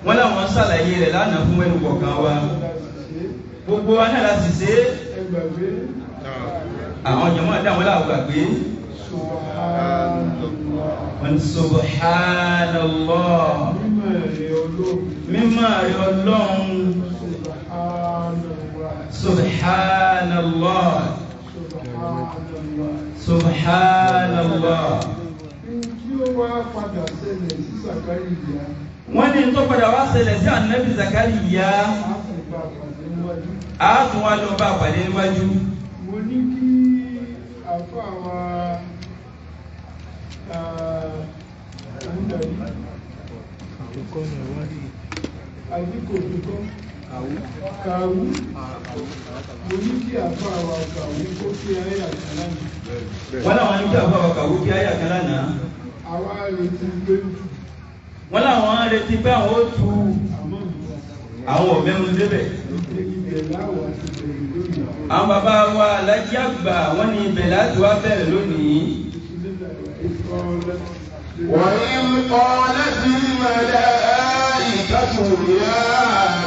Wọ́n láwọn ṣàlàyé rẹ̀ lánàá fún ẹnu kọ̀ọ̀kan wa. Gbogbo wa náà la sì ṣe é. Àwọn jọmọ́ dá wọn láwọn gbàgbé. Wọ́n ní subhanallah. Mímọ́ rẹ̀ Ọlọ́run. Subhanallah. Subhanallah. Wọ́n ní tó padà wá ṣẹlẹ̀ sí Ànábì Zakariya. A tún wá lọ bá pàdé níwájú. Mo ní kí àfáà wa Kàwú. Mo ní kí àfáà wa Kàwú kó kí ayé àkàlà náà. Wọ́n láwọn ní kí àfáà wa Kàwú kí ayé àkàlà náà. Àwa retí pé wọ́n láwọn retí pé àwọn ó tu àwọn ọ̀mẹ́mu débẹ̀. Àwọn bàbá wa Aláàjì Àgbà wọ́n ní ibẹ̀ láti wá bẹ̀rẹ̀ lónìí. وإذ قالت الملائكة يا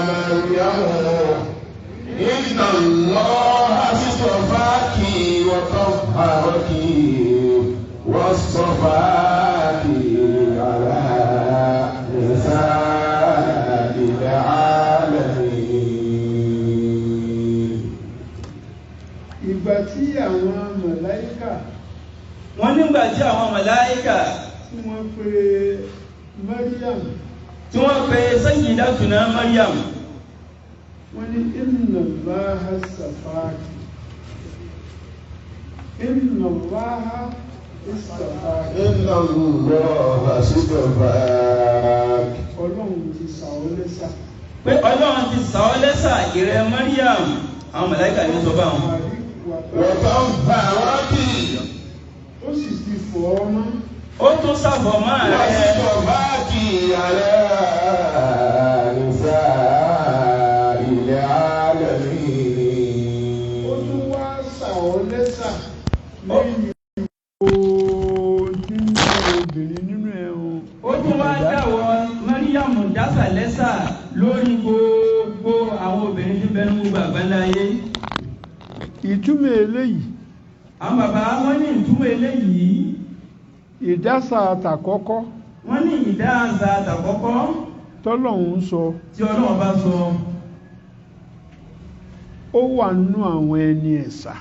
مريم إن الله اصطفاك وطهرك واصطفاك على نساء العالمين. Ìgbà tí àwọn màláíkà wọ́n nígbà tí àwọn màláíkà tí wọ́n pè Maryam, tí wọ́n pè Sayyidatuna Maryam, wọ́n ní inna Allaha istafaki, inna Allaha istafaki, inna Allaha istafaki, Ọlọ́run ti sà ọ́ lẹ́sà. Pé Ọlọ́run ti sà ọ́ lẹ́sà ìrẹ Maryam. Àwọn màláíkà ní sọ báwọn. Wa tahharaki, ó sì ti fọ̀ ọ́ mọ́. Ó tún sàfọ̀ máa rẹ̀. Wastafaki ala nisa'il alamin. Ó tún wá sà ọ́ lẹ́sà lẹ́yìn ooo tí ń jẹ́ obìnrin nínú ẹ̀hún. Ó tún wá dáwọ́ Maryam dásà lẹ́sà lórí gbogbo àwọn obìnrin tí bẹ́ẹ̀ ń gbogbo àgbáńlá ayé. Ìtumọ̀ eléyìí. Àwọn bàbá wọn ní ìtumọ̀ eléyìí. Ìdásà àtàkọ́kọ́. Wọ́n ní ìdásà àtàkọ́kọ́. Tọ́lọ́hun sọ. Tí Ọlọ́run bá sọ. Ó wà nínú àwọn ẹni ẹ̀sà.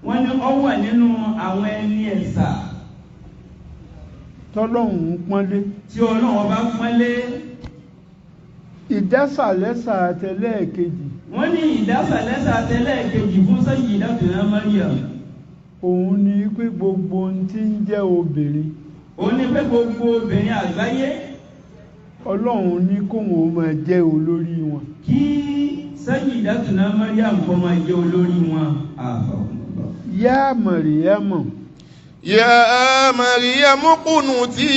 Wọ́n ní ó wà nínú àwọn ẹni ẹ̀sà. Tọ́lọ́hun pọ́nlé. Tí Ọlọ́run bá pọ́nlé. Ìdásà lẹ́sà tẹ́lẹ̀kejì. Wọ́n ní ìdásà lẹ́sà tẹ́lẹ̀kejì fún Sayyidatuna Maryam. Òun ni pé gbogbo ohun tí ń jẹ́ obìnrin. Òun ni pé gbogbo obìnrin àgbáyé. Ọlọ́run ní kóun ó máa jẹ́ olórí wọn. Kí Sayyidatuna Maryam kó máa jẹ́ olórí wọn. Yá Màríyámù. Yá Màríyámù qunuti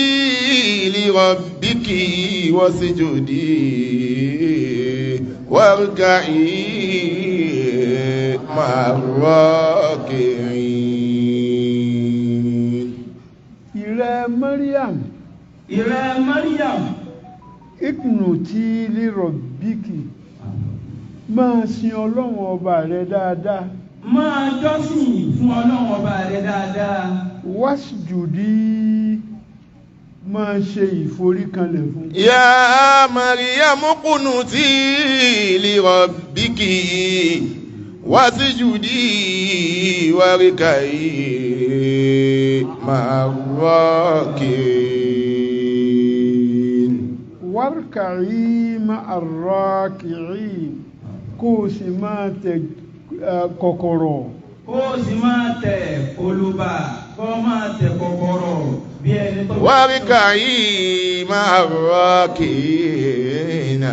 li rabbiki wasjudi warka'i ma'ar-raki'in. Ìrẹ Maryam. Ìrẹ Maryam. Iqnuti li rabbiki. Máa sin Ọlọ́run ọba rẹ dáadáa. Máa jọ́sìn fún Ọlọ́run ọba rẹ dáadáa. Wasjudi, máa ṣe ìforíkanlẹ̀ fún. Ya Maryam qunuti li rabbiki wasjudi warka'i ma'ar-raki'in. Warka'i ma'ar-raki'in. Kó o sì máa tẹ kọ̀kọ̀rọ̀. Kó o sì máa tẹ olùbà, kó o máa tẹ kọ̀kọ̀rọ̀ bí ẹni tó. Warka'i ma'ar-raki'in.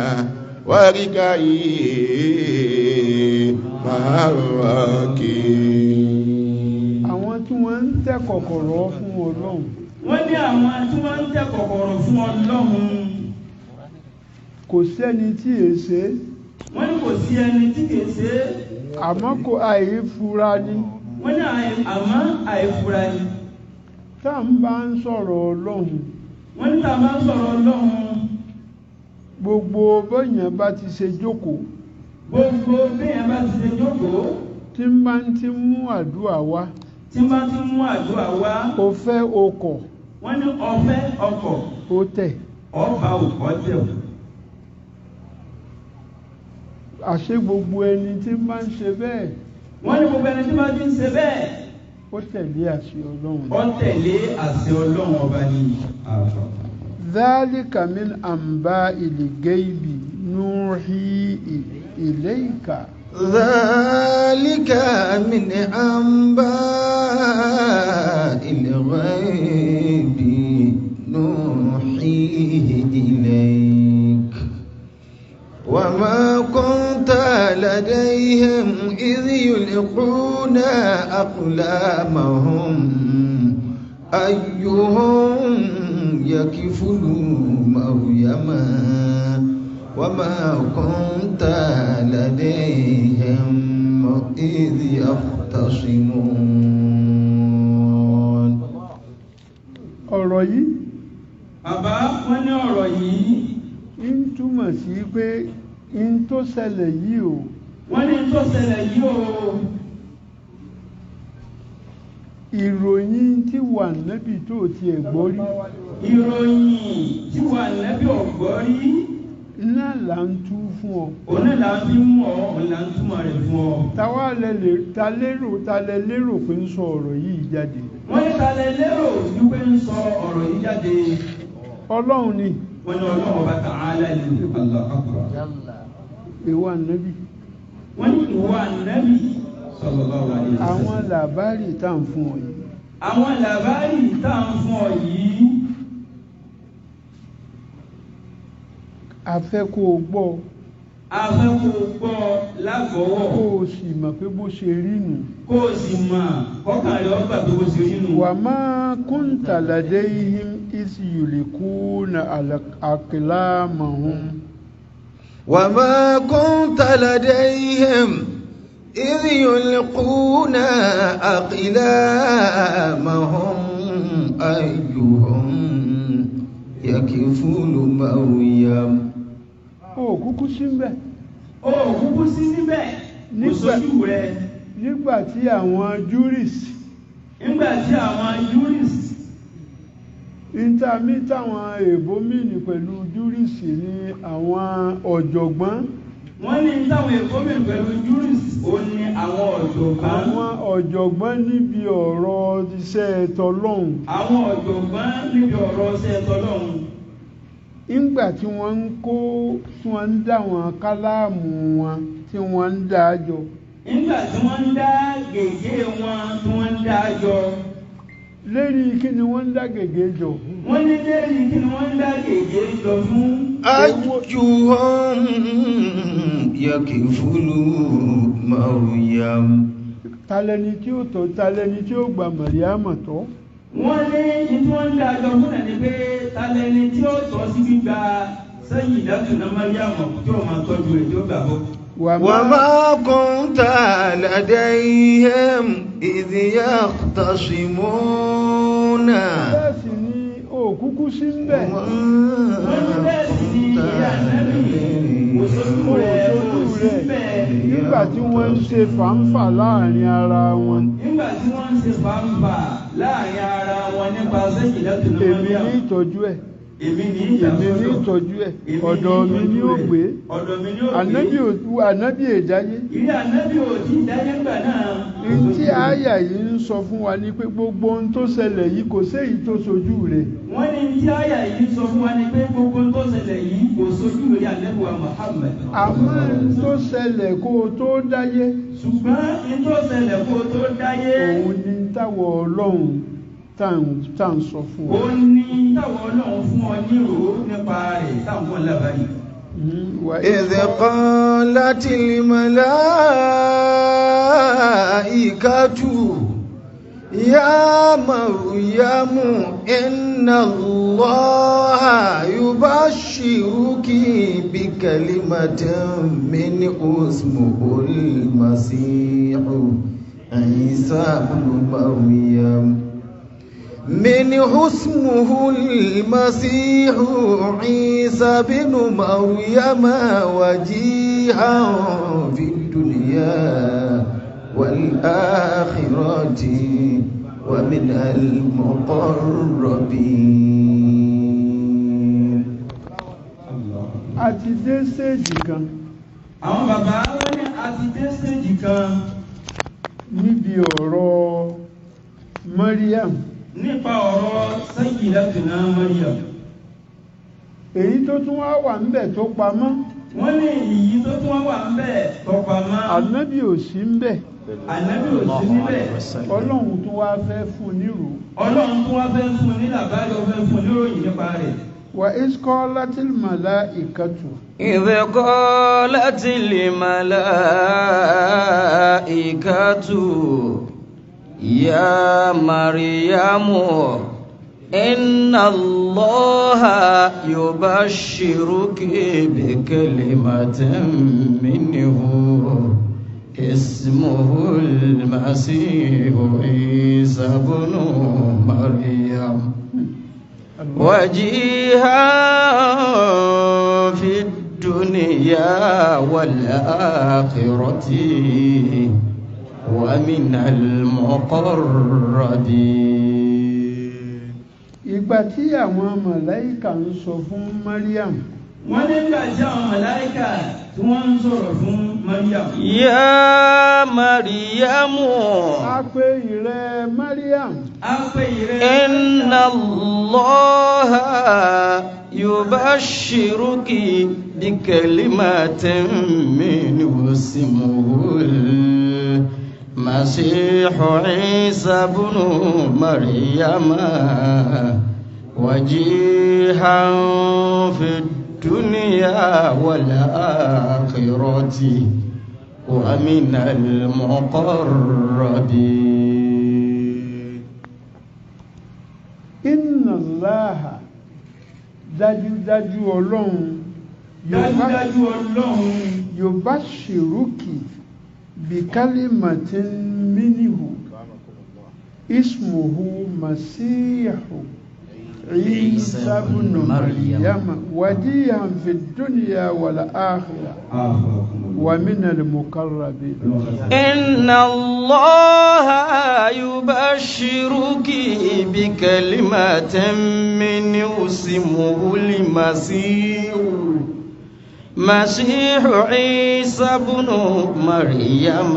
Warka'i ma'ar-raki'in. Àwọn tí wọ́n ń tẹ kọ̀kọ̀rọ̀ fún Ọlọ́run. Wọ́n ní àwọn tí wọ́n ń tẹ kọ̀kọ̀rọ̀ fún Ọlọ́run. Kò sẹ́ni tí è ṣe. Wọ́n ní kò sí ẹni tí kìí ṣe. Àmọ́ kò àìfura ni. Wọ́n ní àmọ́ àìfura ni. Tá ń bá ń sọ̀rọ̀ Ọlọ́run. Wọ́n ní tá bá ń sọ̀rọ̀ Ọlọ́run. Gbogbo bọ́yàn bá ti ṣe jókòó, Gbogbo béèyàn bá ti ṣe jókòó, tí ń bá ń ti mú àdúrà wá, tí bá ti mú àdúrà wá, o fẹ́ o kọ̀, wọ́n ní ọfẹ́ ọkọ̀, o tẹ̀. Ọba òkọ́ tẹ̀ o. Àṣé gbogbo ẹni tí ń bá ń ṣe bẹ́ẹ̀, Wọ́n ní gbogbo ẹni tí bá ti ń ṣe bẹ́ẹ̀, ó tẹ̀lé àṣẹ Ọlọ́run. Ó tẹ̀lé àṣẹ Ọlọ́run Ọba ni. ذلك من أنباء الغيب نوحي إليك. ذلك من أنباء الغيب نوحيه إليك وما كنت لديهم إذ يلقون أقلامهم أيهم يكفل مريم وما كنت لديهم إذ يختصمون. Ọ̀rọ̀ yìí Bàbá, wọ́n ní ọ̀rọ̀ yìí, ń túmọ̀ sí pé ń tó ṣẹlẹ̀ yìí o, wọ́n ní tó ṣẹlẹ̀ yìí o, ìròyìn tí wà nábì tó tiẹ̀ gbọ́ rí, ìròyìn tí wà nẹ́bí ọ̀gbọ́ rí, náà là ń tú fún ọ. Òun náà là ń fi mú ọ, òun là ń túmọ̀ rẹ̀ fún ọ. Táwa lẹ lè ta lérò, ta lẹ lérò pé ń sọ ọ̀rọ̀ yìí jáde? Wọ́n ní ta lẹ lérò wípé ń sọ ọ̀rọ̀ yìí jáde? Ọlọ́run ni. Wọ́n ní Ọlọ́run Ọba Ta'ala ní. Allahu Akbar. Ìwọ ànábì, Wọ́n ní ìwọ ànábì sallallahu alaihi wasallam. Àwọn làbárì tá à ń fún ọ yìí, Àwọn làbárì tá à ń fún ọ yìí, a fẹ́ kó o gbọ́, a fẹ́ kó o gbọ́ lágbọ́wọ́, kó o sì mọ̀ pé bó ṣe rí nù. Kó o sì mọ̀ kọ́kàn rẹ̀ ọgbà tó bó ṣe rí nù. وما كنت لديهم إذ يلقون أقلامهم. وما كنت لديهم إذ يلقون أقلامهم أيهم يكفل مريم. Ó kúkú sí ń bẹ̀. O ò kúkú sí níbẹ̀, kò sójú rẹ̀. Nígbà tí àwọn jurist, Nígbà tí àwọn jurist, intermi táwọn èèbó mìíní pẹ̀lú jurist ní àwọn ọ̀jọ̀gbọ́n, wọ́n ní táwọn èkó mi pẹ̀lú jurist, ó ní àwọn ọ̀jọ̀gbọ́n, àwọn ọ̀jọ̀gbọ́n níbi ọ̀rọ̀ iṣẹ́ tọlọ́hun, àwọn ọ̀jọ̀gbọ́n níbi ọ̀rọ̀ ṣẹ́ tọlọ́hun. Nígbà tí wọ́n ń kó, tí wọ́n ń dá wọn káláàmù wọn, tí wọ́n ń dá jọ, Nígbà tí wọ́n ń dá gègé wọn, tí wọ́n ń dá jọ, lérí kí ni wọ́n ń dá gègé jọ? Wọ́n ní lérí kí ni wọ́n ń dá gègé jọ fún? أيهم يكفل مريم. Talẹni tí ó tọ́, talẹni tí ó gba Màríàmà tọ́? Wọ́n ní ní tí wọ́n ń dá jọ fún náà ni pé talẹ́ni tí ó tọ́ sí gbígba sẹ́yìn ìdátùnà Mariam tí ó máa tọ́jú rẹ̀, tí ó gbàgbọ́. وما كنت لديهم إذ يختصمون. Bẹ́ẹ̀ sì ni òkúkú sí ń bẹ̀. Wọ́n ní bẹ́ẹ̀ sì ni ìyá ànábì kò sójú rẹ̀, kò sí bẹ́ẹ̀. Nígbà tí wọ́n ń ṣe fàǹfà láàrin ara wọn, Nígbà tí wọ́n ń ṣe fàǹfà láàrin ara wọn nípa sẹ́yìn ìdátùnà èmi Mariam. ní ìtọ́jú ẹ̀, Èmi ní èmi ní ìtọ́jú ìtọ́jú ẹ̀, ọ̀dọ̀ mi ní ó gbé. Ọ̀dọ̀ mi ní ó gbé. Ànábì ànábì èdáyé. Ìrí ànábì ò tí ì dáyé ńgbà náà. Ní tí àyà yìí ń sọ fún wa ni pé gbogbo ohun tó ṣẹlẹ̀ yìí, kò séyìí tó ṣojú rẹ̀. Wọ́n ní tí àyà yìí sọ fún wa ni pé gbogbo ohun tó ṣẹlẹ̀ yìí kò sójú rẹ̀ ànábì wa Muhammad. Àmọ́ ohun tó ṣẹlẹ̀ kó o tó dáyé, Ṣùgbọ́n ní tó ṣẹlẹ̀ kó o tó dáyé, òun ni táwọ̀ Ọlọ́run tá à ń sọ fún ọ. Ó ní táwọn Ọlọ́run fún ọ nírò nípa rẹ̀ táwọn fún ọ lábàáyé. إذ قالت الملائكة يا مريم إن الله يبشرك بكلمة منه اسمه المسيح عيسى بن مريم. منه اسمه المسيح عيسى بن مريم وجيها في الدنيا والآخرة ومن المقربين. A ti dé stéèjì kan Àwọn bàbá wọn ní a ti dé stéèjì kan níbi ọ̀rọ̀ Mariam, nípa ọ̀rọ̀ Sayyidatuna Maryam. Èyí tó tún wá wà ńbẹ̀ tó pamọ́, Wọ́n ní èyí tó tún wà ń bẹ̀ tọpamọ́, Ànábì ò sí ńbẹ̀, Ànábì ò sí níbẹ̀. Ọlọ́run tó wá fẹ́ fún nírò. Ọlọ́run tó wá fẹ́ fún ní làbáyọ, fẹ́ fún níròyìn nípa rẹ̀. Wa iskọ́látil malaikatu. إذ قالت الملائكة يا مريم إن الله يبشرك بكلمة منه اسمه المسيح عيسى بن مريم وجيها في الدنيا والآخرة ومن المقربين. Ìgbà tí àwọn màláìkà ń sọ fún Mariam, Wọ́n nígbà tí àwọn màláíkà tí wọ́n ń sọ̀rọ̀ fún Maryam, يا مريم a pé ìrẹ Mariam, a pè ìrẹ إن الله يبشرك بكلمة منه اسمه المسيح عيسى بن مريم وجيها في الدنيا والآخرة ومن المقربين. Inna Allaha, dájúdájú Ọlọ́run, Dájúdájú Ọlọ́run, yubashiruki bikalimatin minhu ismuhu masihu Isa ibn Maryam wajihan fi dunya wal akhirah wa min al muqarrabin. إن الله يبشرك بكلمة منه اسمه المسيح مسيح عيسى بن مريم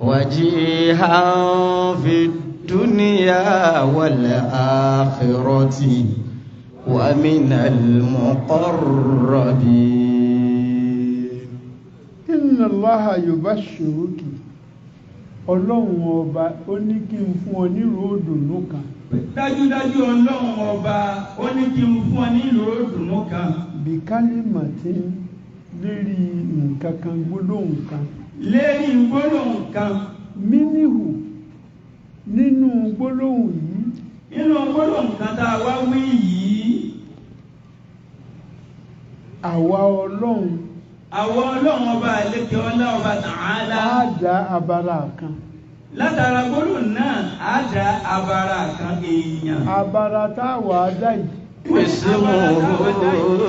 وجيها في الدنيا والآخرة ومن المقربين. Inna Allaha yubashiruki, Ọlọ́run ọba ó ní kí n fún ọ nírò òdùnnú kan. Dájúdájú Ọlọ́run ọba ó ní kí n fún ọ nílùú òdùnnú kan. Bikalimatin, lérí nǹkan kan, gbólóhùn kan. Lérí gbólóhùn kan. Mínìhù, nínú gbólóhùn yìí, Nínú gbólóhùn kan tá a wá wí yìí, àwa Ọlọ́run àwọn Ọlọ́run ọba àlékè ọlá ọba tààlà, á dá abala kan. Látara gbólóhùn náà á dá abara kan èèyàn. Abala táwa dá yìí, اسمه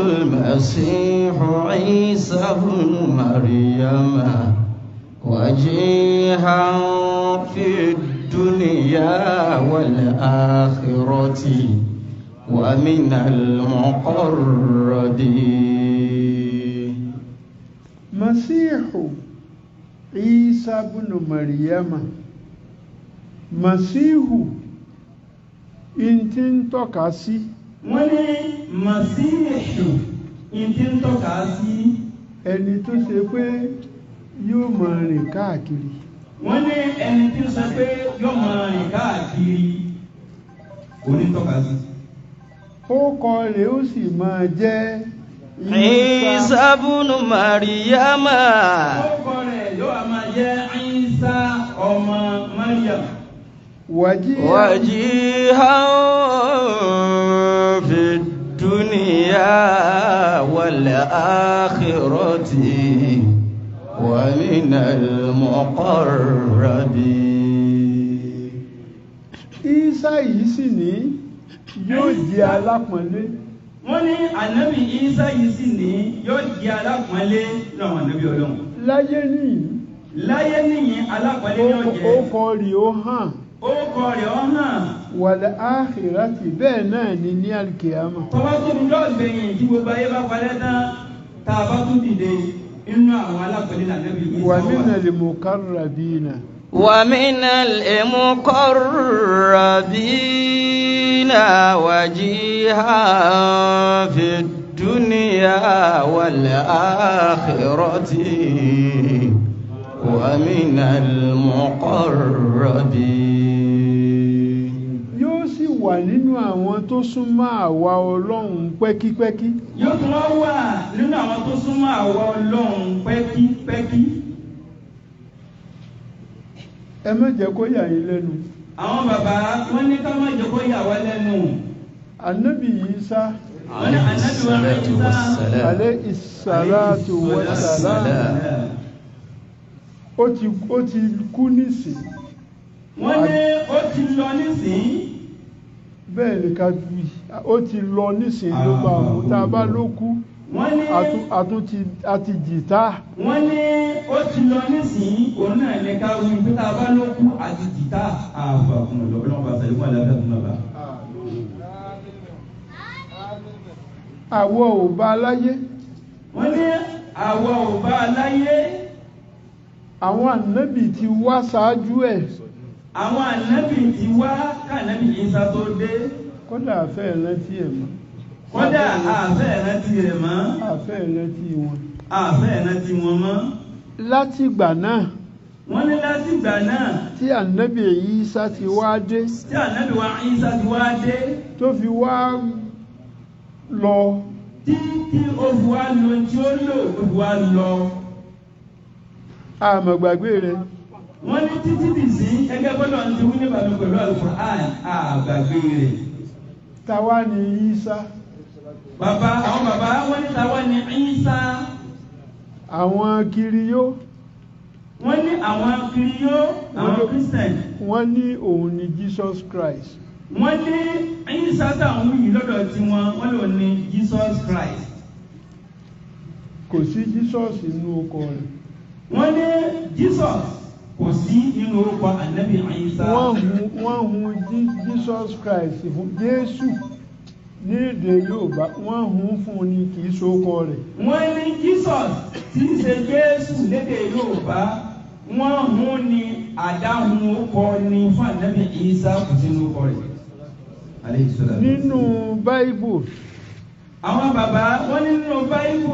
المسيح عيسى بن مريم وجيها في الدنيا والآخرة ومن المقربين. Masihu Isa bunu Maryama, Masihu in tí ń tọ́ka sí, Wọ́n ní màsíhù ìdí ń tọ́ka sí, ẹni tó ṣe pé yóò máa rìn káàkiri, Wọ́n ní ẹni tí ń sọ pé yóò máa rìn káàkiri òní tọ́ka sí. Orúkọ rẹ̀ ó sì máa jẹ́ عيسى بن مريم. Orúkọ rẹ̀ yóò wá máa jẹ́ Ìsá ọmọ Maryam. Wàjí وجيها في الدنيا والآخرة ومن المقربين. Ìsá Ìsá yìí sì ní yóò jẹ́ alápọ̀nlé. Wọ́n ní ànábì Ìsá yìí sì ní yóò di alápọ̀nlé nínú àwọn ànábì Ọlọ́run. Láyé nìyí, Láyé nìyí, alápọ̀nlé yóò jẹ́. Ó kọ rí ó hàn. Orúkọ rẹ̀ ó hàn. Wal akhirati, bẹ́ẹ̀ náà ni ní alkiyama. Tọ́ba tó di lọ́ọ̀gbẹ̀yìn tí gbogbo ayé bá parẹ́ tán, tá a bá tún dìde, inú àwọn alápọ̀nlé lànábì Ìsá Wa wà. minal muqarrabina. ومن المقربين وجيها في الدنيا والآخرة ومن المقربين. Yóò sì wà nínú àwọn tó súnmọ́ àwa Ọlọ́run pẹ́kípẹ́kí. Yóò tún wá wà nínú àwọn tó súnmọ́ àwa Ọlọ́run pẹ́kípẹ́kí. Ẹ má jẹ́ kó yà yín lẹ́nu. Àwọn bàbá wọ́n ní ká má jẹ́ kó yà wá lẹ́nu. Ànábì Ìsá, Wọ́n ní ànábì wa Ìsá, alayhi salatu wassalam, ó ti kú nísìn. Wọ́n ní ó ti lọ nísìn. Bẹ́ẹ̀ ni ká wí, ó ti lọ nísìn ló bá mú. Tá a bá ló kú, Wọ́n ní àtún ti àti jìtá. Wọ́n ní ó ti lọ nísìn, òun náà ní ká wí pé tá a bá ló kú àti jìtá àfà fún ọlọ́. Ọlọ́run bá sàlékún àlàáfíà fún bàbá. Àwọ̀ ò bá láyé. Wọ́n ní àwa ò bá a láyé. Àwọn ànábì ti wá ṣáájú ẹ̀. Àwọn ànábì ti wá káànábì Ìsá tó dé. Kódà àfẹ́ rántí ẹ̀ mọ́. Kódà àfẹ́ rántí rẹ̀ mọ́. Àfẹ́ rántí wọn. Àfẹ́ rántí wọn mọ́. Láti ìgbà náà Wọ́n ní láti ìgbà náà tí ànábì Ìsá ti wá dé, tí ànábì wa Ìsá ti wá dé, tó fi wá lọ, tí ó fi wá lo tí ó lò, ó fi wá lọ, àmọ́ gbàgbé rẹ̀. Wọ́n ní títí dì sí gẹ́gẹ́ bọ́lá ń ti wí níbàámu pẹ̀lú Al-Qur'an, àgbàgbé rẹ̀. Táwa ni Ìsá? Bàbá, àwọn bàbá wọ́n ní táwa ní Ìsá? Àwọn kiriyó, Wọ́n ní àwọn kiriyó, àwọn Christian, wọ́n ní òun ni Jesus Christ. Wọ́n ní Ìsá táwọn wí yìí, lọ́dọ̀ tiwọn, wọ́n lò ní Jesus Christ. Kò sí Jesus nínú ọkọ rẹ̀. Wọ́n ní Jesus kò sí nínú orúkọ ànábì Ìsá. Wọ́n hun Jesus Christ fún Jésù ní èdè Yorùbá, wọ́n hun fún ni, kì í ṣokọ rẹ̀. Wọ́n ní Jesus tí í ṣe Jésù lédè Yorùbá, wọ́n hun ni, àdáhùn orúkọ ni fún ànábì Ìsá, kò sí nínú orúkọ rẹ̀. Alayhi salatu. Nínú Báíbù, Àwọn bàbá wọ́n ní nínú Báíbù,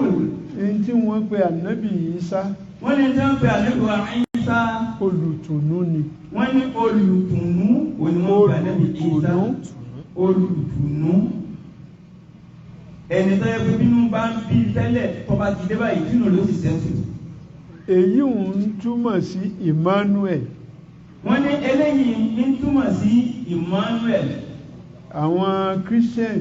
ní tí wọ́n pe ànábì Ìsá, wọ́n ní tí wọ́n pe ànábì wa Ìsá, olùtùnú ni. Wọ́n ní olùtùnú òní wọ́n pe ànábì Ìsá. Olùtùnú. Olùtùnú, ẹni tó yẹ pé bínú bá ń bí tẹ́lẹ̀, tó bá ti dé báyìí, bínú ló sì sẹ́tù. Èyí ń túmọ̀ sí Emmanuel. Wọ́n ní eléyìí ń túmọ̀ sí Emmanuel. Àwọn Christian,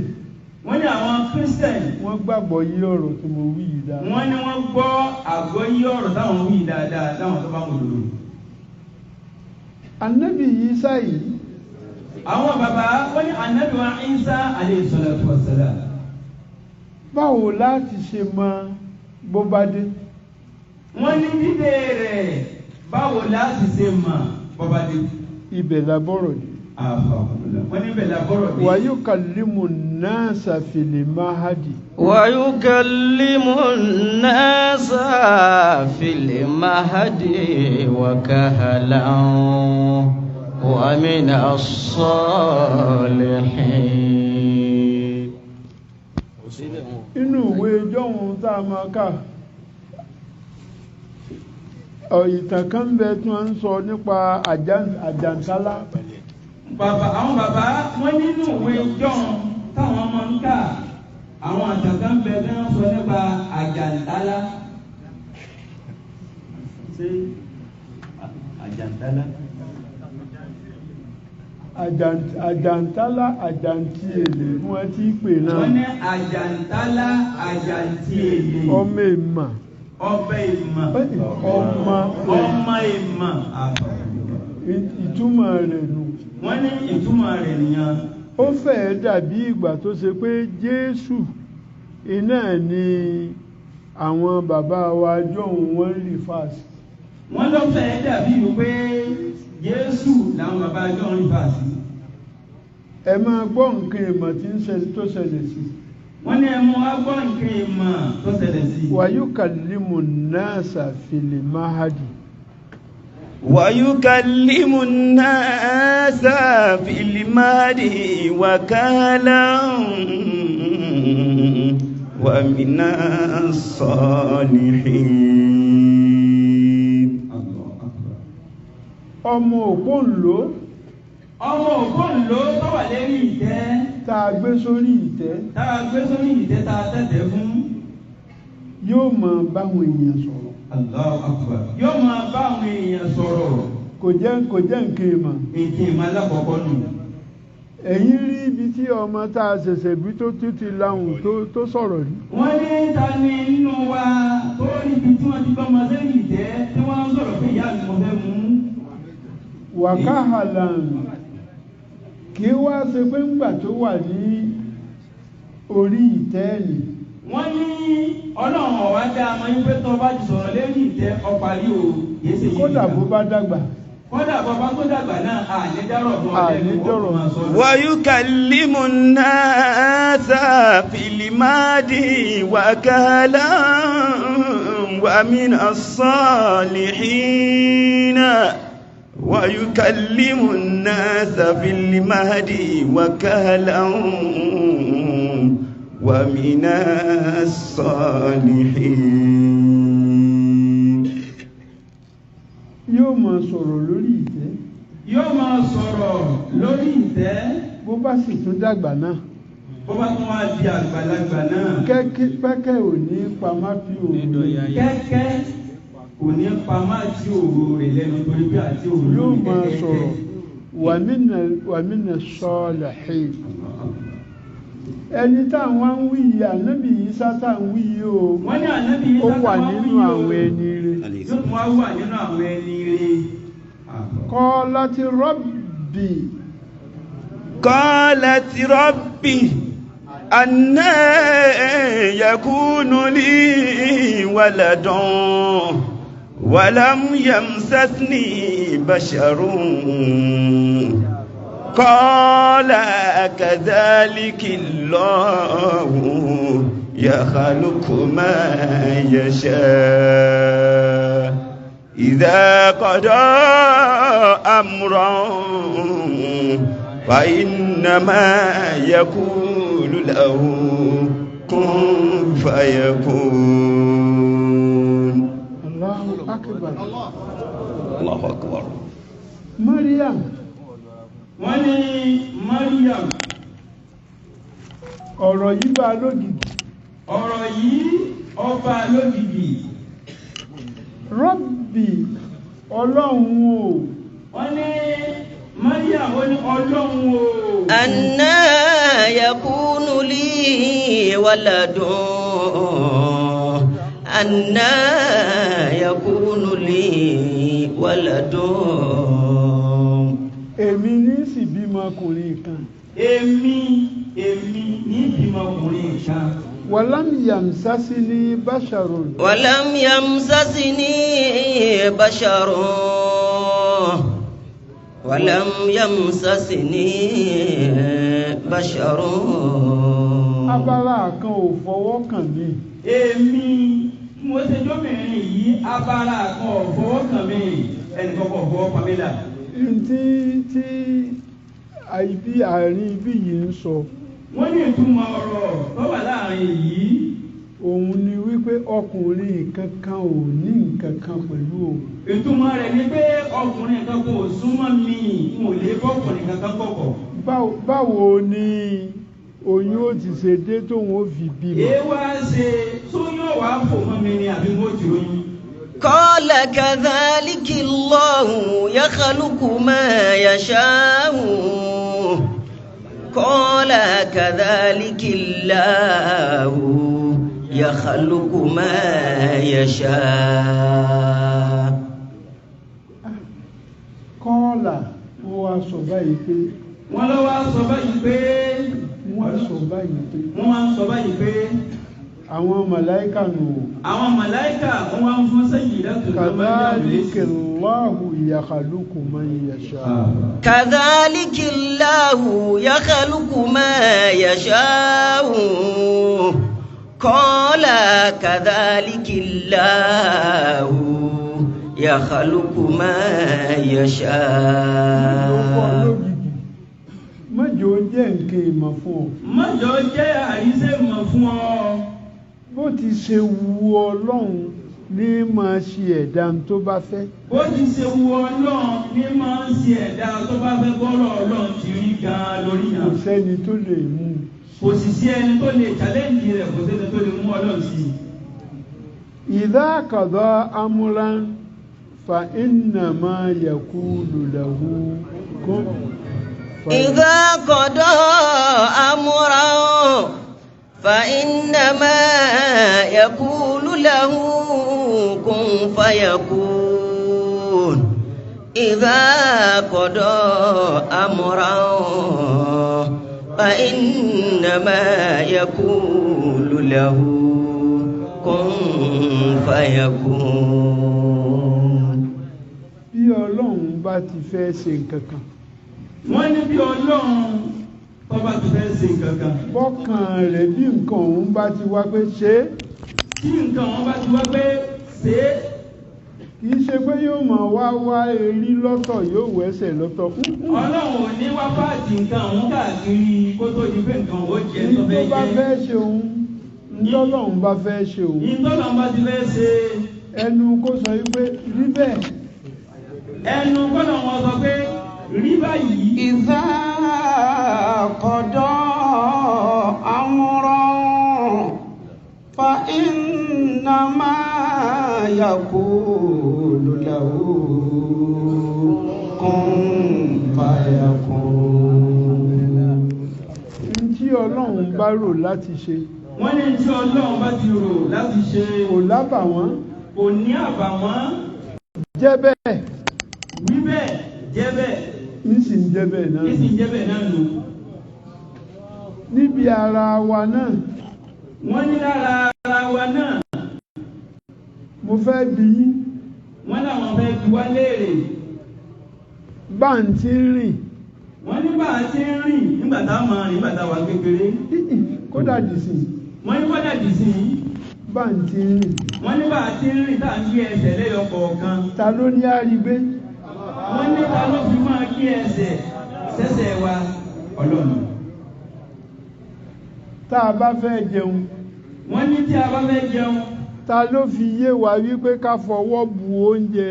Wọ́n ní àwọn Christian, wọ́n gbàgbọ́ yí ọ̀rọ̀ tí mo wí yìí dáadáa. Wọ́n ní wọ́n gbọ́ àgbọ́yé ọ̀rọ̀ táwọn wí dáadáa, táwọn tó bá ń wòlò. Ànábì Ìsá yìí, Àwọn bàbá wọ́n ní ànábì wa Ìsá alayhi salatu wassalam, báwo láti ṣe mọ bó bá dé? Wọ́n ní dídé rẹ̀, báwo láti ṣe mọ̀ bọ́bá dé? Ibẹ̀ la bọ̀rọ̀ dé. Wọ́n ní bẹ̀ la bọ́rọ̀ dé. Wa yukallimu nasa fil mahdi. ويكلم الناس في المهد وكهلا ومن الصالحين. Inú ìwé jọ́hun tá a máa kà, ìtàn kan ń bẹ tí wọ́n ń sọ nípa àjàntálá. Bàbá, àwọn bàbá wọ́n nínú ìwé jọ́hun táwọn máa ń kà, àwọn àtàkà ń bẹ tí wọ́n sọ nípa àjàntálá. Ṣé àjàntálá? Àjàntálá, àjàntí èlé bí wọ́n ti pè náà. Wọ́n ní àjàntálá, àjàntí èlé. Ọmọ ìmọ̀. Ọbẹ̀ ìmọ̀. Ọmọ. Ọmọ ìmọ̀. Ìtumọ̀ rẹ̀ nù. Wọ́n ní ìtumọ̀ rẹ̀ nìyẹn. Ó fẹ́ẹ̀ dàbí ìgbà tó ṣe pé Jésù iná ni àwọn bàbá wa jọ̀hún wọ́n ń rí fásitì. Wọ́n ló fẹ́ẹ́ dàbí wípé Jésù làwọn bàbá jọ ń rí fàásì. Ẹ máa gbọ́ nǹkan ìmọ̀ tí ń ṣẹlẹ̀ tó ṣẹlẹ̀ sí. Wọ́n ní ẹmu wá gbọ́ nǹkan ìmọ̀ tó ṣẹlẹ̀ sí. Wàyúkàlímù náàsà fìlì máhàdì. ويكلم الناس في المهد وكهلا ومن الصالحين. Ọmọ òpóǹló Ọmọ ògbóǹló tó wà lérí ìtẹ́ tá a gbé sórí ìtẹ́ tá a gbé sórí ìtẹ́ tá a tẹ̀tẹ̀ fún. yóò máa báwọn èèyàn sọ̀rọ̀. Allahu Akbar. Yóò máa bá àwọn èèyàn sọ̀rọ̀. Kò jẹ́ nǹkan ìmọ̀. Nǹkan ìmọ̀ alákọ̀ọ́kọ́ nù. Ẹ̀yin rí ibi tí ọmọ tá a ṣẹ̀ṣẹ̀ bí tó tún ti lahùn tó sọ̀rọ̀ rí? Wọ́n ní ta ni nínú wa tó rí ibi tí wọ́n ti gbọ́mọ sẹ́yìn ìtẹ́ tí wọ́n ń sọ̀rọ̀ pé ìyá mi mo fẹ́ mú. Wàkàhàlàn kì í wá ṣe pé ńgbà tó wà ní orí ìtẹ́ẹ̀lì. Wọ́n ní Ọlọ́run ọ̀wá dá a mọ̀ yín pé tó bá ti sọ̀rọ̀ lérí ìtẹ́ ọparí o, kìí ṣe yìí. Kódà bó bá dàgbà. Kódà bó bá tó dàgbà náà, àní dárọ̀ fún ọ Àní lẹ́nu, ó dọ̀rọ̀. máa sọ lọ. ويكلم الناس في المهد وكهلا ومن الصالحين. ويكلم الناس في المهد وكهلا ومن الصالحين. Yóò máa sọ̀rọ̀ lórí ìtẹ́. Yóò máa sọ̀rọ̀ lórí ìtẹ́. Bó bá sì tún dàgbà náà, Bó bá tún wá di àgbàlagbà náà, kẹ́kẹ́ pẹ́kẹ́ ò ní pamá fi òun. Kẹ́kẹ́ kò ní pa má tí òru rẹ̀ lẹ́nu torí pé àti òru Yóò ní máa kẹ́kẹ́. sọ̀rọ̀ wàmínà sọ́ọ̀lẹ̀hìn. Ẹni táwọn ń wí yìí, ànábì Ìsá tá ń wí yìí o, Wọ́n ní ànábì ó Ìsá wà táwọn nínú wí yìí o, àwọn ẹni rere. yóò tún wá wà nínú àwọn ẹni rere. Kọ́ láti rọ́bì. قالت ربي أنى يكون لي ولد ولم يمسسني بشر. قال كذلك الله يخلق ما يشاء، إذا قضى أمرا فإنما يقول له كن فيكون. Allahu akbar. الله أكبر. Mariam. Wọ́n ní Mariam. Ọ̀rọ̀ yìí bá lógìgì. Ọ̀rọ̀ yìí ọba lójijì. Rọ́bì, Ọlọ́run o. Wọ́n ní Mariam ó ní Ọlọ́run o. أنا يكون لي ولد، أنا يكون لي ولد. Èmi ní sì bímọ ọkùnrin kan. Èmi ní ìbímọ ọkùnrin kan. Wàlám yamsasi ní basharun. ولم يمسسني بشر، ولم يمسسني بشر. Abala kan ò fọwọ́ kàn mí. Èmi mo ṣe jóbìnrin yìí, abala kan ò fọwọ́ kàn mí, ẹnìkan kò fọwọ́ pa mí là. Ntí tí ibi àárín ibi yìí ń sọ, Wọ́n ní ìtumọ̀ ọ̀rọ̀ tó wà láàrin yìí, òun ni wípé ọkùnrin kankan ò ní nǹkan kan pẹ̀lú òun. Ìtumọ̀ rẹ̀ ni pé ọkùnrin kan kò súnmọ́ mi, n ò lè bọ́kùnrin kankan kọ̀kọ̀. Báwo ni oyún ó ti ṣe dé tóun ó fi bímọ? Èé wá ṣe sóyún ọ̀wá fò mọ́ mi ni àbí mo ti ròyìn? قال كذلك الله يخلق ما يشاء، قال كذلك الله يخلق ما يشاء. Kọ́ọ̀là, ó wá sọ báyìí pé. Wọ́n lọ wá sọ báyìí pé. Wọ́n sọ báyìí pé. Wọ́n wá sọ báyìí pé. Àwọn màláíkà nù. Àwọn màláíkà wọ́n wá ń fún Sayyidatuna Maryam lésì. Kadhalika Allahu yakhluqu man yasha. Kadhalika Allahu yakhluqu ma yasha'u. Qala kadhalika Allahu yakhluqu ma yasha'u. Mọ́jọ jẹ́ nǹkan ìmọ̀ fún ọ. Mọ́jọ jẹ́ àríṣẹ́ ìmọ̀ fún ọ. Bó ti ṣe wu Ọlọ́run ní máa ṣe ẹ̀dá tó bá fẹ́. Bó ti ṣe wu Ọlọ́run ní máa ń ṣe ẹ̀dá tó bá fẹ́ bọ́rọ̀ Ọlọ́run ti rí gan-an lórí yàn. Kò sẹ́ni tó lè mú. Kò sì sí ẹni tó lè challenge rẹ̀, kò sẹ́ni tó lè mú Ọlọ́run sí. Idha qada amran fa innama yaqulu lahu kun. إذا قضى أمرا فإنما يقول له كن فيكون. إذا قضى أمرا فإنما يقول له كن فيكون. Bí Ọlọ́run bá ti fẹ́ ṣe nǹkan kan. Wọ́n ní bí Ọlọ́run tó bá ti fẹ́ ṣe nǹkan kan. Bọ́kàn rẹ̀ bí nǹkan òun bá ti wá pé ṣe é. Tí nǹkan òun bá ti wá pé ṣe é. Kì í ṣe pé yóò máa wá wá erí lọ́tọ̀ yóò wẹ́sẹ̀ lọ́tọ̀. Ọlọ́run ò ní wá páàtì nǹkan òun káàkiri kó tó di pé nǹkan òun ó jẹ tó fẹ́ jẹ. Ní tó bá fẹ́ ṣe òun, ntọ́lọ́run bá fẹ́ ṣe òun. Ntọ́lọ́run bá ti fẹ́ ṣe. Ẹnu kó sọ wípé rí bẹ́ẹ̀. Ẹnu kọ́nà wọn sọ pé rí báyìí. Ìdá qada amran fa innama yaqulu lahu kun fayakun. Ntí Ọlọ́run bá rò láti ṣe. Wọ́n ní tí Ọlọ́run bá ti rò láti ṣe. Kò lábàwọ́n. Kò ní àbàwọ́n. Jẹ́ bẹ́ẹ̀. Wí bẹ́ẹ̀ jẹ́ bẹ́ẹ̀. Ń sì ń jẹ́ bẹ́ẹ̀ náà. Ń sì ń jẹ́ bẹ́ẹ̀ náà nù. Níbi ara wa náà. Wọ́n ní lára ara wa náà. Mo fẹ́ bi yín. Wọ́n láwọn fẹ́ bi wá léèrè. Bá ń ti rìn. Wọ́n ní bá a ti ń rìn nígbà tá a máa rìn nígbà tá a wà kékeré. Kódà dìsìn. Wọ́n ní kódà dìsìn. Bá ń ti rìn. Wọ́n ní bá a ti ń rìn tá a ń gbé ẹsẹ̀ lẹ́yọ kọ̀ọ̀kan. Ta ló ní àrígbé? Wọ́n ní ta ló fi máa gbé ẹsẹ̀ sẹ́sẹ̀ wa? Ọlọ́run. Tá a bá fẹ́ jẹun. Wọ́n ní tí a bá fẹ́ jẹun. Ta ló fi yé wa wípé ká fọwọ́ bu oúnjẹ?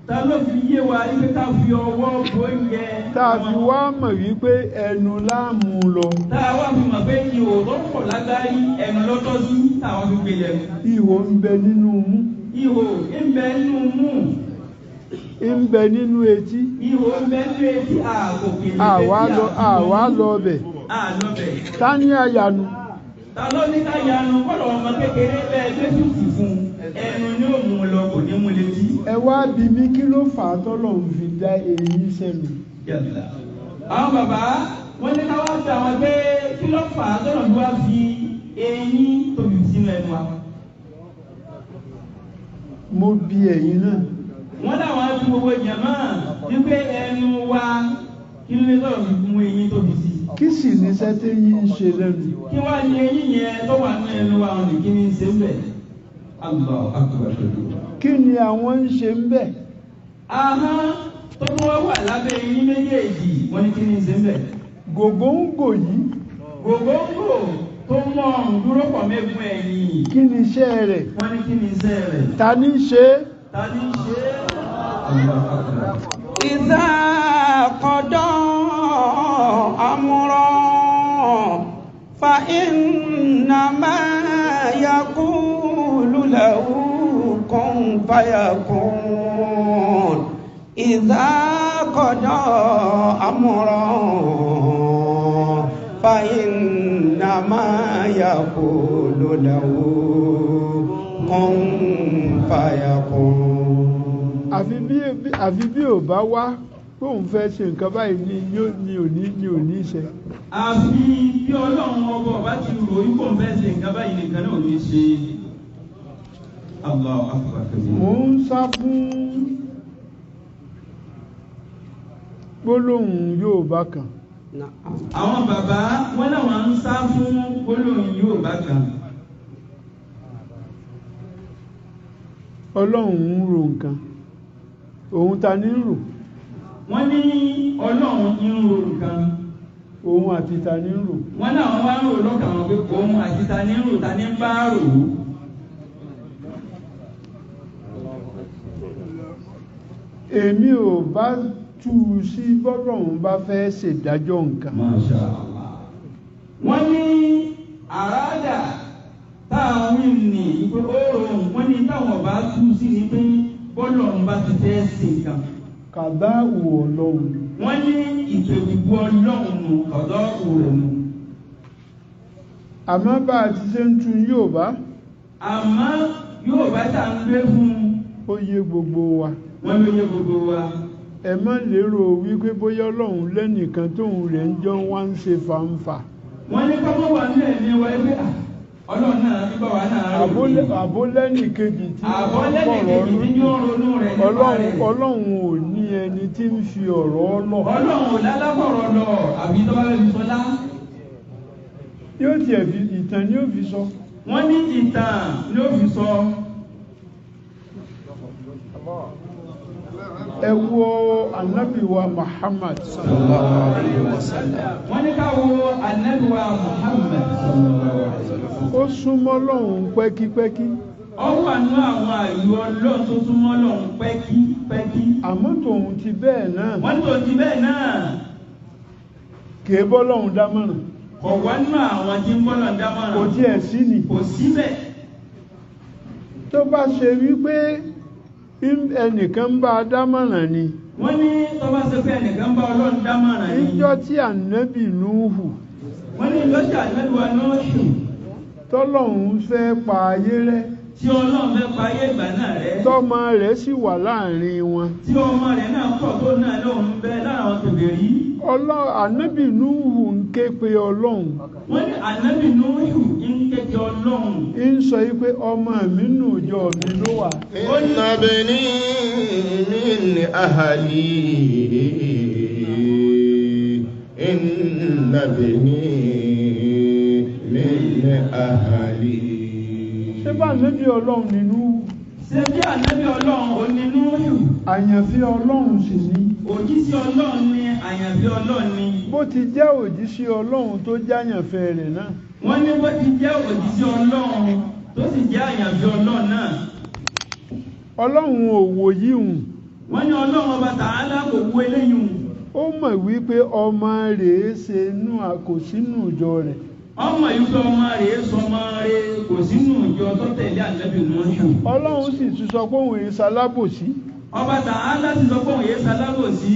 Ta ló fi yé wa wípé ká fi ọwọ́ bu oúnjẹ? Tá a fi wá mọ̀ wípé ẹnu láàmú lọ. Tá a wá fi mọ̀ pé ihò tó pọ̀ lágbárí ẹnu lọ́tọ́ sí táwọn fi gbé lẹ́nu. Ihò ń bẹ nínú mú. Ihò ń bẹ nínú mú. Ń bẹ nínú etí. Ihò ń bẹ nínú etí àgòkè. Àwa lọ bẹ̀. Àlọ́bẹ̀. Ta ní àyànú? Ta ló ní ká yanu? Kọ́lọ̀ ọmọ kékeré bẹ́ẹ̀ gbé tútù fún ẹnu ní òun lọ kò ní mú létí. Ẹ wá bi mí kí ló fà á tọ́lọ́run fi dá eyín sẹ́nu. Àwọn bàbá wọ́n ní ká wá sí àwọn pé kí ló fà á tọ́lọ́run wá fi eyín tóbi sínú ẹnu wa. Mo bi ẹ̀yin náà. Wọ́n láwọn fi gbogbo jàmá wípé ẹnu wa kí ló lè tọ́lọ̀ fi mú eyín tóbi sí. Kí sì ní iṣẹ́ tí eyín ń ṣe lẹ́nu? Kí wá ní eyín yẹn tó wà ní ẹnu wa ọ̀nà kí ní ṣe ń bẹ̀? Allahu akbar. Kí ni àwọn ń ṣe ń bẹ̀? Ahọ́n tó tún wá wà lábẹ́ eyín méjèèjì wọ́n ní kí ní ṣe ń bẹ̀? Gògóńgò yìí. Gògóńgò tó mú ọrùn dúró pọ̀ mẹ́gun ẹ̀yìn. Kí ni iṣẹ́ rẹ̀? Wọ́n ní kí ni iṣẹ́ rẹ̀? Ta ní ṣe é? Ta ní ṣe é? Allahu akbar. إذا قضى أمرا فإنما يقول له كن فيكون. إذا قضى أمرا فإنما يقول له كن فيكون. Àfi bí ò bá wá pé òun fẹ́ ṣe nǹkan báyìí ní òní ṣe. Àfi bí Ọlọ́run ọba ọba ti rò ó kó ń fẹ́ ṣe nǹkan báyìí nìkan náà ò ní ṣe. Allahu akbar. Mò ń sá fún gbólóhùn Yorùbá kan. Àwọn bàbá wọn làwọn ń sá fún gbólóhùn Yorùbá kan. Ọlọ́run ń ro nǹkan, òun ta ní ń rò? Wọ́n ní Ọlọ́run ń ro nǹkan. Òun àti ta ní ń rò? Wọ́n làwọn wá ń rò lọ́kàn wọn pé òun àti ta ní ń rò, ta ní ń bá rò ó. Èmi ò bá tú u sí bọ́lọ́run bá fẹ́ ṣèdájọ́ nǹkan. Masha Allah. Wọ́n ní àràádà táwọn ní pé ó rọrùn, wọ́n ní táwọn bá tú sí ni pé bọ́lọ́run bá ti fẹ́ ṣe nǹkan. Kàdá wò Ọlọ́run. Wọ́n ní ìpèwìgbọ́ Ọlọ́run nù, kọ̀dọ̀ òrò nù. Àmọ́ bá a ti ṣe ń tu Yorùbá. Àmọ́ Yorùbá tá à ń gbé fún un. Ó yé gbogbo wa. Wọ́n ló yé gbogbo wa. Ẹ má lérò wípé bóyá Ọlọ́run lẹ́nìkan tóun rẹ̀ ń jọ wá ń ṣe fàǹfà. Wọ́n ní kọ́kọ́ wà ní ẹ̀mí wa ẹgbẹ́ Ọlọ́run náà ń bá wa náà rò ní. Àbólẹ́nìkejì tí àbólẹ́nìkejì tí ó ronú rẹ̀ nípa rẹ̀. Ọlọ́run ò ní ẹni tí ń fi ọ̀rọ̀ lọ. Ọlọ́run ò lálábọ̀rọ̀ lọ àbí tó bá fẹ́ fi sọlá. Yóò tiẹ̀ fi ìtàn ni ó fi sọ. Wọ́n ní ìtàn ni ó fi sọ. Ẹ wo Ànábì wa Muhammad sallallahu alayhi wa sallam. Wọ́n ní ká wo Ànábì wa Muhammad sallallahu alayhi wa sallam. Ó súnmọ́ Ọlọ́run pẹ́kípẹ́kí. Ó wà nú àwọn àyò Ọlọ́run tó súnmọ́ Ọlọ́run pẹ́kípẹ́kí. Àmọ́ tòun ti bẹ́ẹ̀ náà. Wọ́n ní tòun ti bẹ́ẹ̀ náà. Kèé bọ́lọ́run dámọ̀ràn. Kò wá nú àwọn tí ń bọ́lọ́run dámọ̀ràn. Kò tiẹ̀ sí ni. Kò síbẹ̀. Tó bá ṣe wípé ẹnìkan bá a dámọ̀ràn ni. Wọ́n ní tó bá ṣe pé ẹnìkan bá Ọlọ́run dámọ̀ràn ni. Níjọ́ tí Ànábì Núhù. Wọ́n ní ìjọ́ tí Ànábì wa Núhù. Tọ́lọ́hun fẹ́ pa ayé rẹ́. Tí Ọlọ́run fẹ́ pa ayé ìgbà náà rẹ́. Tọ́mọ rẹ̀ sì wà láàrin wọn. Tí ọmọ rẹ̀ náà pọ̀ tó náà lóun bẹ lára àwọn kèfèrí. Ànábì Núhù ń ké pe Ọlọ́run. Wọ́n ní Ànábì Núhù ń ké pe Ọlọ́run. Ń sọ yí pé ọmọ mi nù ìjọ mi ló wà. Inna bani min ahli. Inna bani min ahli. Ṣé bá Ànábì Ọlọ́run nínú? Ṣé bí Ànábì Ọlọ́run ò ní Núhù? Àyànfẹ́ Ọlọ́run sì ni. Òjíṣẹ́ Ọlọ́run ni, àyànfẹ́ Ọlọ́run ni. Bó ti jẹ́ òjíṣẹ́ Ọlọ́run tó jẹ́ àyànfẹ́ rẹ̀ náà. Wọ́n ní bó ti jẹ́ òjíṣẹ́ Ọlọ́run tó sì jẹ́ àyànfẹ́ Ọlọ́run náà. Ọlọ́run ò wò yíhun. Wọ́n ní Ọlọ́run ọba Tàálà kò wo eléyìí. Ó mọ̀ wípé ọmọ rẹ̀ ṣe inú kò sínú ìjọ rẹ̀. Ọmọ yìí pé ọmọ rẹ̀ sọmọ rẹ̀ kò sínú ìjọ tó tẹ̀lé Ànábì Núhù. Ọlọ́run sì tún sọ pé òun èé ṣalábòsí. Ọba Tàálà sì sọ pé òun èé ṣalábòsí.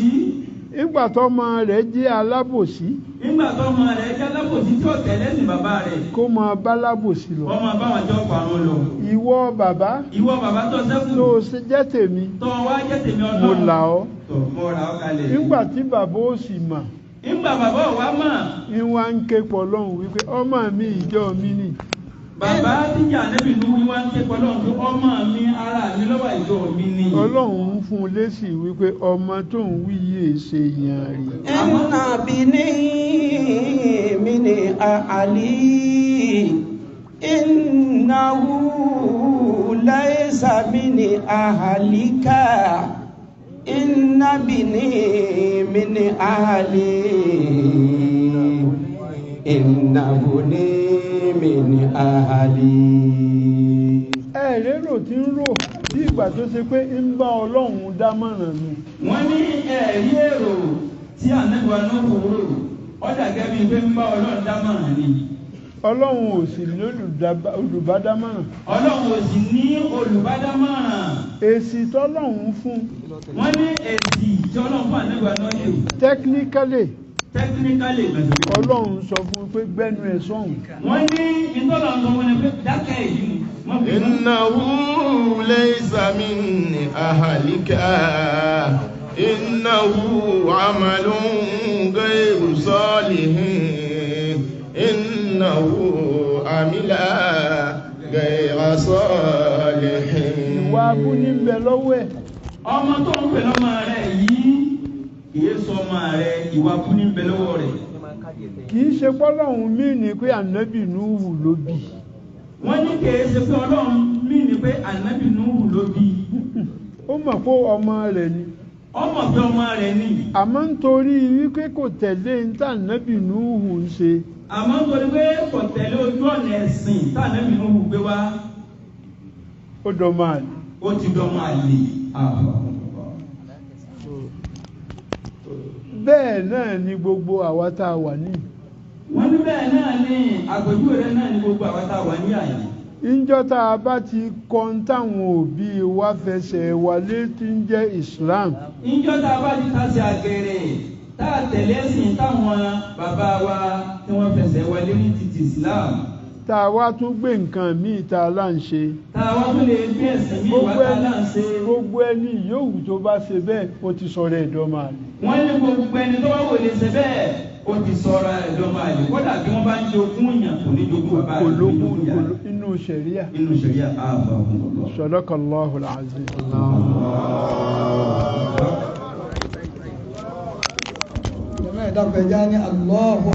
Ìgbà tọ́mọ rẹ̀ jẹ́ alábòsí. Nígbà tọ́mọ rẹ̀ jẹ́ alábòsí tí ò tẹ̀lé sí bàbá rẹ̀. Kó máa bá lábòsí lọ. Kó máa bá wọn jọ parun lọ. Ìwọ bàbá. Ìwọ bàbá tó ṣẹ́kù. Tó ṣe jẹ́ tèmi. Tó wá jẹ́ tèmi Ọlọ́run. Mo là ọ́. Tó mo rà ọ́ kalẹ̀. Nígbà tí bàbá ó sì mà. Nígbà bàbá ò wá mọ̀. Ìwà ń ké pọ̀ lọ́hùn wípé ọmọ mi ìjọ mi nì. Bàbá tíjà Ànábì Núhù wá ń ké pọ̀ lọ́hùn pé ọmọ mi ara mi lọ́wọ́ ìjọ mi ni. Ọlọ́run ń fún un lésì wípé ọmọ tó ń wí yìí ṣe yàn rí. Inna bini min ahli innahu laysa min ahlika inna bini min ahli inna buni min ahli. Ẹ lérò tí ń rò bí ìgbà tó ṣe pé ń bá Ọlọ́run dámọ̀ràn ni. Wọ́n ní ẹ̀rí èrò tí Ànábì Núhù rò ó dà gẹ́gẹ́ bíi pé ń bá Ọlọ́run dámọ̀ràn ni. Ọlọ́run ò sì ní olùbádámọ̀ràn. Ọlọ́run ò sì ní olùbádámọ̀ràn. Èsì tọ́lọ́run fún. Wọ́n ní èsì tí Ọlọ́run fún Ànábì Núhù. Technically. Technically. Ọlọ́run sọ fún un pé gbẹ́nu ẹ̀ sọ̀hún. Wọ́n ní ìtọ́lọ́run sọ fún un pé dákẹ́ èyí ni. Innahu laysa min ahlika. إنه عمل غير صالح إنه عمل غير صالح. Ìwà abú ní ń bẹ lọ́wọ́ ẹ̀. Ọmọ tó ń pè lọ́mọ rẹ̀ yìí kìí sọ ọmọ rẹ̀, ìwà abú ní ń bẹ lọ́wọ́ rẹ̀. Kì í ṣe pọ́lọ́hún mí ní pé ànábì Núhù ló bí. Wọ́n ní kìí ṣe pé Ọlọ́run mí ní pé ànábì Núhù ló bí. Ó mọ̀ pé ọmọ rẹ̀ ni. Ọmọ pé ọmọ rẹ̀ ni. Àmọ́ nítorí wípé kò tẹ̀lé ní tànábì Núhù ń ṣe. Àmọ́ nítorí pé kò tẹ̀lé ojú ọ̀nà ẹ̀sìn tànábì Núhù gbé wá. Ó dọ̀mọ àlè. Ó ti dọ̀mọ àlè. Bẹ́ẹ̀ náà ni gbogbo àwa tá a wà ní. Wọ́n ní bẹ́ẹ̀ náà ni àpèjúwe rẹ̀ náà ni gbogbo àwa tá a wà ní àyè. Níjọ́ tá a bá ti kọ́ ń táwọn òbí wa fẹsẹ̀ wa létí ń jẹ́ Islam. Níjọ́ tá a bá ti tasẹ̀ àgẹ̀rẹ̀ tá a tẹ̀lé ẹ̀sìn táwọn bàbá wa tí wọ́n fẹsẹ̀ wa lérí ti ti Islam. Tá a wá tún gbé nǹkan míì tá a là ń ṣe. Tá a wá tún lè gbé ẹ̀sìn míì wá tá a là ń ṣe. Gbogbo ẹni yòówù tó bá ṣe bẹ́ẹ̀ ó ti sọ̀rọ̀ ẹ̀dọ́ máa lè. Wọ́n ní gbogbo ẹni tó bá wò lè ṣe bẹ́ẹ̀ ó ti sọ̀rọ̀ ẹ̀dọ́ máa lè. Kódà bí wọ́n bá ń jogún èèyàn kò ní jogún bàbá rẹ̀, kò ní jogún ìyá rẹ̀. Inú ṣẹ̀ríà. Inú ṣẹ̀ríà àbá òun lọ. Sadaqallahu al-azim. Jàmáà, ẹ dákun, ẹ jẹ́ á ní Allahu.